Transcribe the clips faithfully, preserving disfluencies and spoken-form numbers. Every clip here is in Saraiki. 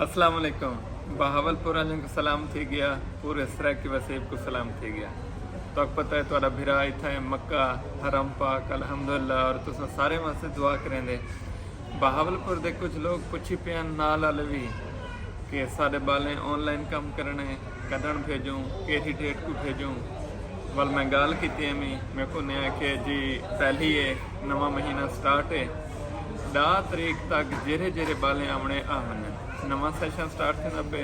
السلام علیکم۔ بہاول پور والوں کو سلام تھی گیا، پورے سرائیکی وسیب کو سلام تھی گیا۔ تو پتہ ہے تہاڈا بھرا اتھا ہے مکہ، حرم پاک، الحمدللہ، اور تساں سارے واسطے دعا کریندے۔ بہاول پور دے کچھ لوگ پچھی پیان نال والے بھی کہ سارے بالیں آن لائن کم کرنے، کڈن بھیجوں، کیڑھی ڈیٹ کو بھیجوں؟ ول میں گال کیتی ہے، میں کو نے آکھیا جی پہلی ہے، نواں مہینہ سٹارٹ ہے، ڈاہ تاریخ تک جیرھے جیرھے بالیں آونے آ ونجن۔ نواں سیشن سٹارٹ تھیندا پے،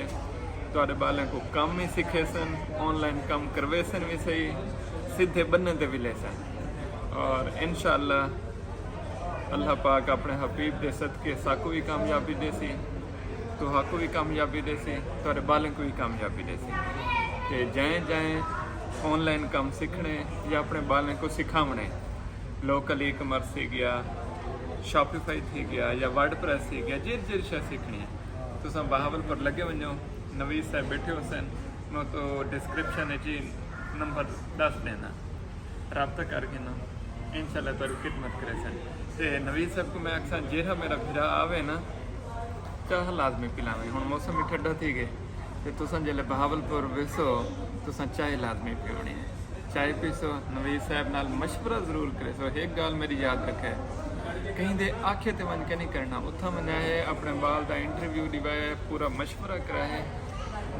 تہاڈے بالیں کو کم ہی سکھے سن، آن لائن کم کروے سن بھی صحیح، سدھے بننے تے بھی لے سن۔ اور انشاءاللہ اللہ پاک اپنے حبیب دے صدقے ساکو بھی کامیابی دے سی، تہاکو بھی کامیابی دے سی، تہاڈے بالیں کو بھی کامیابی دے سی۔ تے جائیں جائیں آن لائن کم سکھنے یا اپنے بالیں کو سکھاونے، لوکل ای کامرس تھی گیا، شاپیفائی تھی گیا یا ورڈ پریس تھی گیا، جیر جیر شے سکھنی ہے، تساں بہاول پور لگے ونجو، نوید صاحب بیٹھے ہوسن، میں تو ڈسکرپشن وچ ہی نمبر دس دینا، رابطہ کر گھنو، انشاءاللہ تہاڈی خدمت کریسن۔ تے نوید صاحب کو میں آکھساں جیرھا میرا بھرا آوے نا، چاہ لازمی پلاویں۔ ہن موسم بھی ٹھڈا تھی گئے، تے تساں جلے بہاول پور ویسو، تساں چائے لازمی پیونی ہے۔ چائے پیسو، نوید صاحب نال مشورہ ضرور کریسو۔ ایک گال میری یاد رکھے، کہیں دے آکھے تے ونج کے نہیں کرنا۔ اتھاں ونجا ہے، اپنے بال دا انٹرویو ڈیوا ہے، پورا مشورہ کرا ہے۔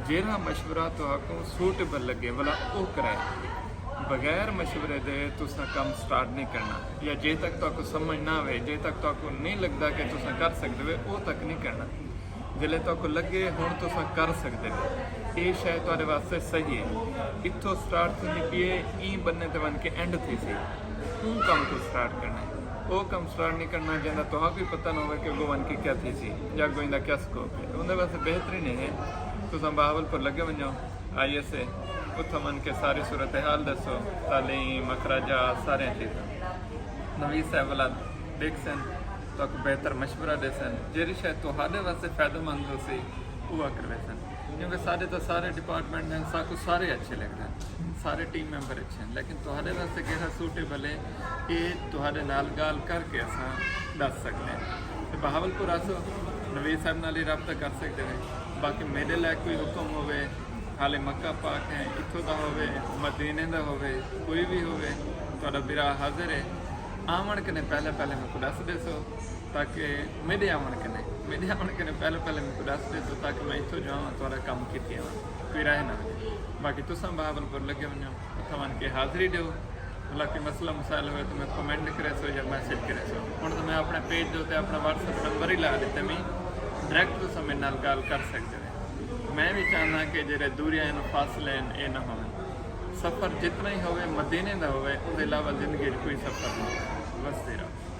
جیرھا مشورہ تہاکوں سوٹیبل لگے ولا او کرائے۔ بغیر مشورے دے تساں کم سٹارٹ نہیں کرنا، یا جے تک تہاکوں سمجھ نہ آوے، جے تک تہاکوں نہیں لگدا کہ تساں کر سکدے وے، او تک نہیں کرنا۔ جلے تہاکوں لگے ہن تساں کر سکدے وے، اے شے تہاڈے واسطے صحیح ہے، اتھوں سٹارٹ تھیندی پئی ہے، ایں بننے تے ونج کے اینڈ تھیسی۔ اوں کم کوں سٹارٹ کرنا ہے۔ او کم سٹارٹ نہیں کرنا جیندا تہاکوں ہی پتہ نہ ہووے کہ اگوں ونج کے کیا تھیسی یا اگوں ایندا کیا سکوپ ہے۔ اوندے واسطے بہترین ہے تساں بہاول پور لگے ونجو، آئی ایس اے، اتھاں ونج کے ساری صورتحال ڈسو، تعلیم، اخراجات، ساریاں چیزاں۔ نوید صاحب ولا ڈیکھسن، تہاکوں بہتر مشورہ ڈیسن، جیڑھی شے تہاڈے واسطے فائدہ مند ہوسی، اوہا کرویسن۔ کیونکہ ساڈے تاں سارے ڈپارٹمنٹ ہن، ساکوں سارے اچھے لگدن، سارے ٹیم ممبر اچھے ہن، لیکن تہاڈے واسطے کیڑھا سوٹیبل ہے، اے تہاڈے نال گالھ کر کے اساں ڈس سکدے ہیں۔ تے بہاول پور آسو، نوید صاحب نال ہی رابطہ کر سکدے ہیں۔ باقی میڈے لائق کوئی حکم ہووے، حال مکہ پاک ہے، اتھوں دا ہووے، مدینے دا ہووے، کوئی بھی ہووے، تہاڈا بھرا حاضر ہے۔ آوݨ کنے پہلے پہلے میکوں ݙس ݙیسو، تاکہ میݙے آوݨ کنے، میݙے آوݨ کنے پہلے پہلے میکوں ݙس ݙیسو، تاکہ میں اتھوں جو آواں، تہاݙا کم کیتی آواں، کوئی رائے نہ ہووے۔ باقی تساں بہاول پور لڳے ونڄو، اتھاں ونڄ کے حاضری ݙیو۔ حالانکہ مسئلہ مسائل ہوئے تو میں کمنٹ کریسو یا میسج کریسو۔ ہݨ تو میں اپݨے پیج دے اتے اپݨا واٹس ایپ نمبر ہی لا ݙتے، میں ڈائریکٹ تساں میݙے نال ڳالھ کر سڳدے ہو۔ میں بھی چاہنداں کہ جیڑھے دوریاں ہن، فاصلے ہن، اے نہ ہوون۔ سفر جتنا ہی ہووے، مدینے دا ہووے، اوندے علاوہ زندگی وچ کوئی سفر نہ ہووے۔ وسدے رہو۔